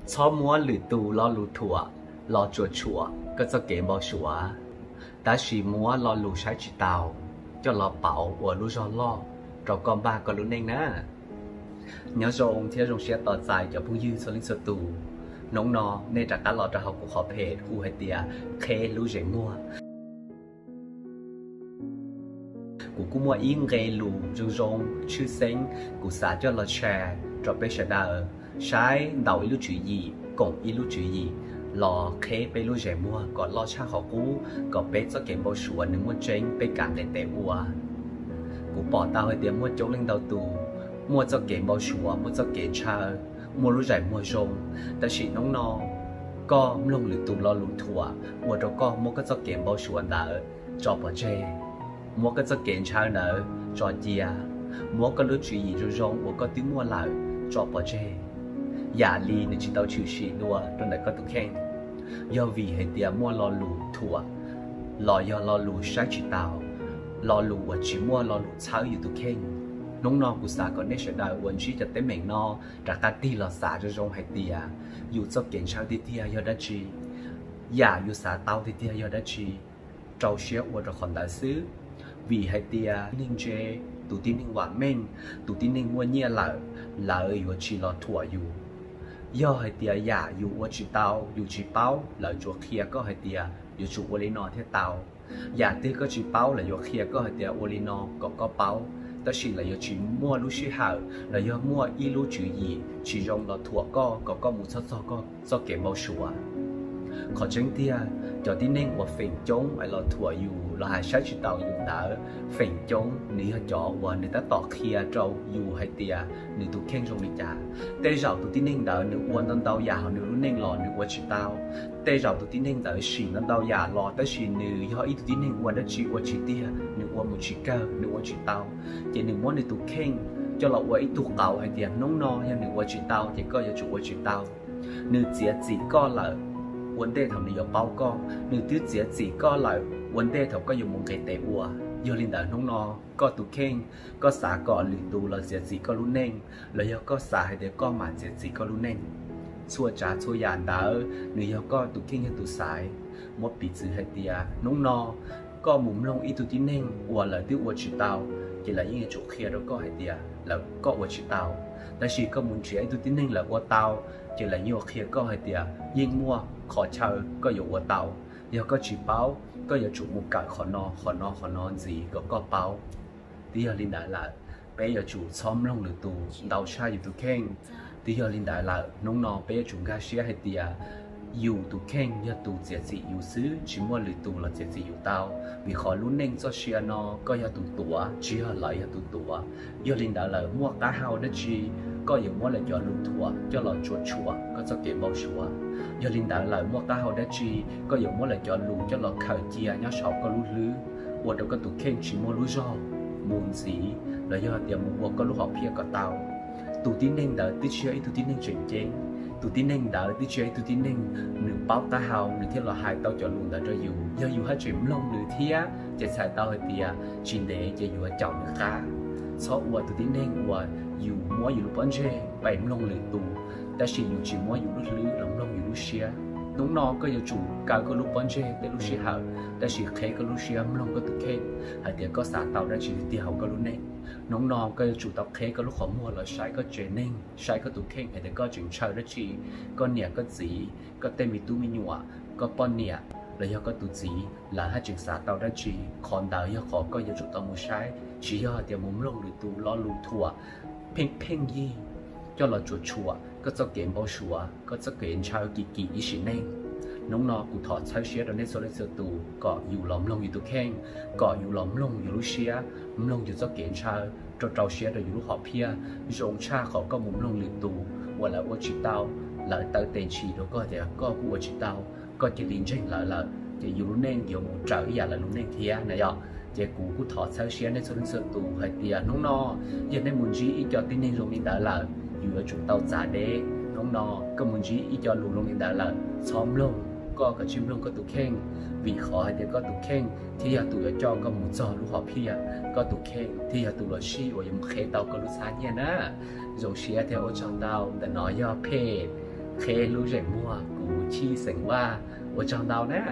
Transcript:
Txhob muab lwm tus lo lus thuam los tsuam tshuam koj txoj kev npau suav, tab sis muab lo lus saib tsis taus coj los pauv ua lub zog loj rau koj npaj koj lub neej na. Nyob zoo thiab zoo siab tos txais cov phooj ywg txhua leej txhua tus. Hnub no nej rov qab los rau hauv kuv qhov phem hu hais tias Qheb Lub Zes Muag. Kuv kuj muaj ib nqe lus zoo zoo tshwj xeeb, kuv xav coj los share rau peb sawv daws saib ntaus ib lub tswv yim koom ib lub tswv yim los qheb peb lub zes muag kom loj tshaj qhov qub, kom peb txoj kev npau suav nws muaj tseeb peb kam nqis tes ua. Kuv pom tau hais tias muaj coob leej ntau tus muaj txoj kev npau suav, muaj txoj kev ntshaw, muaj lub zes muag zoo, tab sis hnub no koj mloog lwm tus lo lus thuam ua rau koj muab koj txoj kev npau suav ntawd tso pov tseg, muab koj txoj kev ntshaw ntawd tso cia, muab koj lub tswv yim zoo zoo uas koj twb muaj lawm tso pov tseg. Yam li nws tsis tau tshwm sim dua rau ntawm koj tus kheej, yog vim hais tias muaj lo lus thuam los yog lo lus saib tsis taus, lo lus uas tsis muaj lo lus txhawb yus tus kheej. Hnub no kuv xav kom nej sawv daws uas ntsib cov teeb meem no rov qab tig los xav zoo zoo hais tias yus txoj kev ntshaw tiag tiag yog dab tsi, yam yus xav tau tiag tiag yog dab tsi, rau siab ua rau qhov ntawd xwb. Vim hais tias neeg ntse, tus tib neeg vam meej, tus tib neeg muaj nyiaj lawm, lawv yuav tsis los thuam yus. Yog hais tias yam yus ua tsis tau, yus tsis paub, lawv tsuas qhia koj hais tias yuav tsum ua li no thiaj tau. Yam twg koj tsis paub, lawv yuav qhia koj hais tias ua li no kom koj paub, tab sis lawv yuav tsis muaj lub sij hawm los yog muaj ib lub tswv yim tsis zoo los thuam koj kom koj mus txog txog koj txoj kev npau suav. Qhov tseeb tiag, cov tib neeg uas feem coob es los thuam yus los hais saib tsis taus yus ntawd, feem coob nws yog cov uas nws tab tom qhia rau yus hais tias nws tus kheej zoo li cas. Tej zaum tus tib neeg ntawd nws ua ntau ntau yam hauv nws lub neej los nws ua tsis tau. Tej zaum tus tib neeg ntawd sim ntau ntau yam los tab sis nws yog ib tug tib neeg ua dab tsi ua tsis tiag, nws ua mus tsis kawg, nws ua tsis tau, ces nws muab nws tus kheej coj los ua ib tug qauv hais tias hnub no yog nws ua tsis tau ces koj yuav tsum ua tsis tau. Nws txiav txim koj lawm, ua ntej thaum nws yuav paub koj, nws twb txiav txim koj lawm, ua ntej thaum koj yuav mus nqis tes ua. Yog li ntawd hnub no, koj tus kheej, koj xav kom lwm tus los txiav txim koj lub neej, los yog koj xav hais tias koj mam txiav txim koj lub neej? Txhua tsav txhua yam ntawd nws yog koj tus kheej yog tus xaiv. Muab piv txwv hais tias hnub no koj mus mloog ib tug tib neeg uas lawv twb ua tsis tau, ces lawv yeej yuav tsum qhia rau koj hais tias lawv, koj ua tsis tau. Tab sis koj mus nrhiav ib tug tib neeg lawv ua tau, ces lawv yeej yuav qhia koj hais tias yeej muaj qhov chaw koj yuav ua tau. Yog koj tsis paub, koj yuav tsum mus kawm qhov no qhov no qhov no ntxiv kom koj paub. Twb yog li ntawd lawm, peb yuav tsum txhob mloog lwm tus ntau tshaj yus tus kheej. Twb yog li ntawd lawm, hnub no peb yuav tsum nkag siab hais tias yus tus kheej yog tus txiav txim yus xwb, tsis muaj lwm tus los txiav txim yus tau. Vim qhov lub neej txoj sia no koj yog tus tuav, tsis yog lawv yog tus tuav. Yog li ntawd lawm, muaj qab hau dab tsi koj yuav muab lawv cov lus thuam coj los tsuam tshuam koj txoj kev npau suav? Yog li ntawd lawm, muaj qab hau dab tsi koj yuav muab lawv cov lus coj los khaws cia nyob saum koj lub hlwb, ua rau koj tus kheej tsis muaj lub zog mus ntxiv los yog tias mus ua koj lub hom phiaj kom tau? Tus tib neeg ntawd twb tsis yog ib tug tib neeg tseem ceeb. Tus tib neeg ntawd twb tsis yog ib tug tib neeg nws paub qab hau nws thiaj los hais tau cov lus ntawd rau yus. Yog yus haj tseem mloog nws thiab ces txhais tau hais tias tsis ntev ces yus yuav caum nws qab. Txhob ua tus tib neeg uas yus muab yus lub pob ntseg pem mloog lwm tus, tab sis yus tsis muab yus lub hlwb los mloog yus lub siab. Hnub no koj yuav tsum kaw koj lub pob ntseg tej lub sij hawm, tab sis qheb koj lub siab mloog koj tus kheej hais tias koj xav tau dab tsi tiag tiag hauv koj lub neej. Hnub no koj yuav tsum tau qheb koj lub qhov muag los saib koj tsev neeg, saib koj tus kheej hais tias koj tseem ntshaw dab tsi. Koj niam koj txiv, koj tej me tub me nyuam, koj poj niam los yog koj tus txiv, lawv haj tseem xav tau dab tsi? Qhov ntawd yog qhov koj yuav tsum tau mus saib, tsis yog tias mus mloog lwm tus lo lus thuam pheej pheej yig coj los tsuam tshuam koj txoj kev npau suav, koj txoj kev ntshaw kim kim ib sim neej. Hnub no kuv thov txhawb siab rau nej txhua leej txhua tus kom yus los mloog yus tus kheej, kom yus los mloog yus lub siab, mloog yus txoj kev ntshaw, rau rau siab rau yus lub hom phiaj, zoo tshaj qhov koj mus mloog lwm tus uas lawv ua tsis tau, lawv taw tes ntshis rau koj tias koj kuj ua tsis tau, koj cia li ntseeg lawv lawm ces yus lub neej yuav mus raws ib yam lawv lub neej thiab na yom. Ces kuv kuj thov txhawb siab nej txhua leej txhua tus hais tias hnub no yog nej mus ntsib ib co tib neeg zoo li ntawd lawm, yus yuav tsum tau txav deb. Hnub no koj mus ntsib ib co lus zoo li ntawd lawm, txhob mloog, koj kav tsij mloog koj tus kheej, vim qhov hais tias koj tus kheej thiaj yog tus yuav coj koj mus txog lub hom phiaj, koj tus kheej thiaj yog tus los sij uas yuav mus qheb tau koj lub txhab nyiaj na. Zoo siab thiab ua tsaug ntau. Ntawm no yog page Qhia lub zeem muag kuv Chij xeem Vaj, ua tsaug ntau na.